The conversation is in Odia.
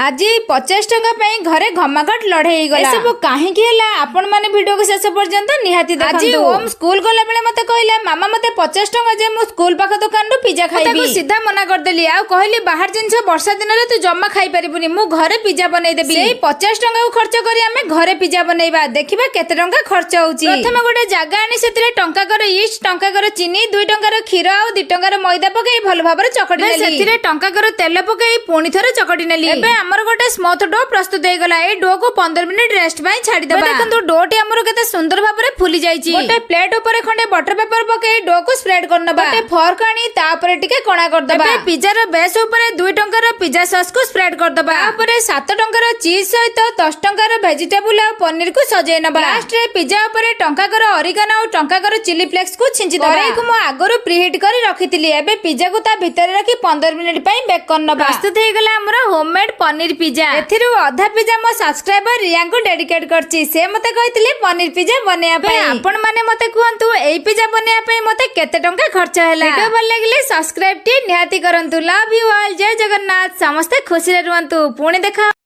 ଆଜି 50 ଟଙ୍କା ପାଇଁ ଘରେ ଘମାଘଟ ଲଢେଇ ହେଇଗଲା। ଏସବୁ କାହିଁକି ହେଲା, ଆପଣ ମାନେ ଭିଡିଓକୁ ଶେଷ ପର୍ଯ୍ୟନ୍ତ ନିହାତି ଦେଖନ୍ତୁ। ଆଜି ଓମ୍ ସ୍କୁଲ ଗଲା ବେଳେ ମତେ କହିଲା, "ମାମା, ମତେ 50 ଟଙ୍କା ଯେ, ମୁଁ ସ୍କୁଲ ପାଖ ଦୋକାନରୁ ପିଜା ଖାଇବି।" ତାକୁ ସିଧା ମନା କରିଦେଲି ଆଉ କହିଲି, "ବାହାର ଜିନିଷ ବର୍ଷା ଦିନରେ ତୁ ଜମା ଖାଇପାରିବୁନି। ମୁଁ ଘରେ ପିଜା ବନେଇଦେବି।" ସେଇ 50 ଟଙ୍କାକୁ ଖର୍ଚ୍ଚ କରି ଆମେ ଘରେ ପିଜା ବନେଇବା। ଦେଖିବା କେତେ ଟଙ୍କା ଖର୍ଚ୍ଚ ହଉଛି। ପ୍ରଥମେ ଗୋଟେ ଜାଗା ଆଣି ସେଥିରେ ଟଙ୍କାକର ଇଷ୍ଟ, ଟଙ୍କାକର ଚିନି, 2 ଟଙ୍କାର କ୍ଷୀର ଆଉ 2 ଟଙ୍କାର ମଇଦା ପକେଇ ଭଲ ଭାବରେ ଚକଟି ନେଲି। ସେଥିରେ ଟଙ୍କାକର ତେଲ ପକେଇ ପୁଣି ଥରେ ଚକଟି ନେଲି। ଏବେ ଆମର ଗୋଟେ ସ୍ମୁଥ do ପ୍ରସ୍ତୁତ ହେଇଗଲା। ଏଇ do କୁ 15 ମିନିଟ ରେଷ୍ଟ ପାଇଁ ଛାଡିଦବା। ଦେଖନ୍ତୁ, do ଟି ଆମର କେତେ ସୁନ୍ଦର ଭାବରେ ଫୁଲି ଯାଇଛି। ଗୋଟେ ପ୍ଲେଟ ଉପରେ ଖଣ୍ଡେ ବଟର ପେପର ପକେଇ do କୁ ସ୍ପ୍ରେଡ କରିନବା। ଗୋଟେ ଫର୍କ ଆଣି ତା ଉପରେ ଟିକେ କଣା କରିଦବା। ଏବେ ପିଜାର ବେସ୍ ଉପରେ 2 ଟଙ୍କାର ପିଜା ସସ୍ କୁ ସ୍ପ୍ରେଡ କରିଦବା। ତାପରେ 7 ଟଙ୍କାର ଚିଜ ସହିତ 10 ଟଙ୍କାର ଭେଜିଟେବୁଲ ଆଉ ପନିର କୁ ସଜେଇ ନବା। ଲାଷ୍ଟରେ ପିଜା ଉପରେ ଟଙ୍କାକର ଅରିଗାନୋ ଆଉ ଟଙ୍କାକର ଚିଲି ଫ୍ଲେକ୍ସ କୁ ଛିଞ୍ଚି ଦବା। କରେଇକୁ ମୁଁ ଆଗରୁ ପ୍ରିହିଟ୍ କରି ରଖିଥିଲି। ଏବେ ପିଜାକୁ ତା ଭିତରେ ରଖି 15 ମିନିଟ ପାଇଁ ବେକ୍ କରିନବା। ପ୍ରସ୍ତୁତ ହେଇଗଲା ଆମର ହୋମମେଡ୍ ପନିର ପିଜା। ଏଥିରୁ ଅଧା ପିଜା ମୋ ସବସ୍କ୍ରାଇବର ରିୟାଙ୍କୁ ଡେଡିକେଟ କରିଛି। ସେ ମତେ କହିଥିଲେ ପନିର ପିଜା ବନେଇବା ପାଇଁ। ଆପଣ ମାନେ ମତେ କୁହନ୍ତୁ, ଏଇ ପିଜା ବନେଇବା ପାଇଁ ମତେ କେତେ ଟଙ୍କା ଖର୍ଚ୍ଚ ହେଲା? ଭିଡିଓ ଭଲ ଲାଗିଲେ ସବସ୍କ୍ରାଇବ ଟି ନିହାତି କରନ୍ତୁ। Love you all. ଜୟ ଜଗନ୍ନାଥ। ସମସ୍ତେ ଖୁସିରେ ରୁହନ୍ତୁ। ପୁଣି ଦେଖା।